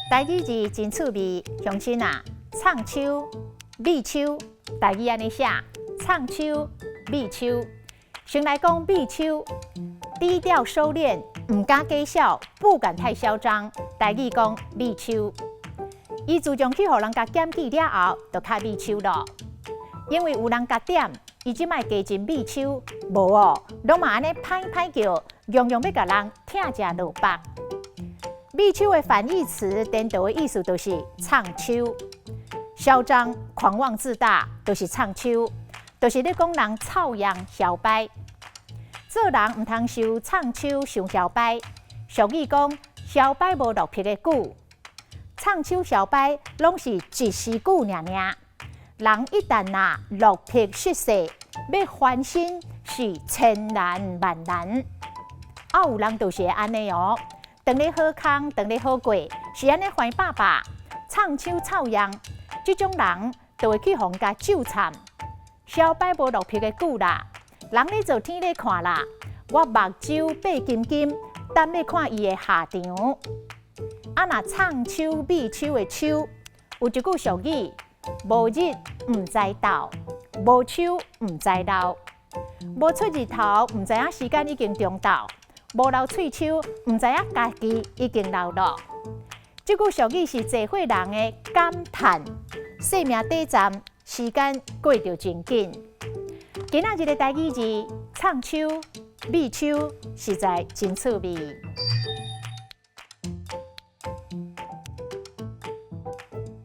台語字真趣味，鄉親啊，藏秋、美秋，台語按呢寫，藏秋、美秋。先來講美秋，低調收斂，毋敢假笑，不敢太囂張。台語講美秋，伊自從去予人共檢舉了後，就較美秋囉。因為有人共點，伊這擺加真美秋，無哦，攏嘛按呢歹歹叫，樣樣欲共人疼食落腹。美秋的反義詞，顛倒的意思就是藏秋，囂張、狂妄自大，都是藏秋，就是咧講人臭樣囂掰。做人毋通傷藏秋、傷囂掰。俗語講，囂掰無落魄的久，藏秋囂掰攏是一時久爾爾。人一旦若落魄失勢，欲翻身是千難萬難。啊，有人就是會按呢哦。當咧好康，當咧好過，是按呢歡巴巴，藏秋臭樣，這種人就會去予人共咒慘。囂掰無落魄的久啦，人咧做天咧看啦，我目睭擘金金，等欲看伊的下場。啊，若藏秋美秋的秋，有一句俗語：無日毋知晝，無秋毋知老，無出日頭，毋知影時間已經中晝。無留喙鬚，毋知影家己已經老囉。這句俗語是濟歲人的感嘆。生命短暫，時間過著真緊。今仔日的台語字，藏秋、美秋，實在真趣味。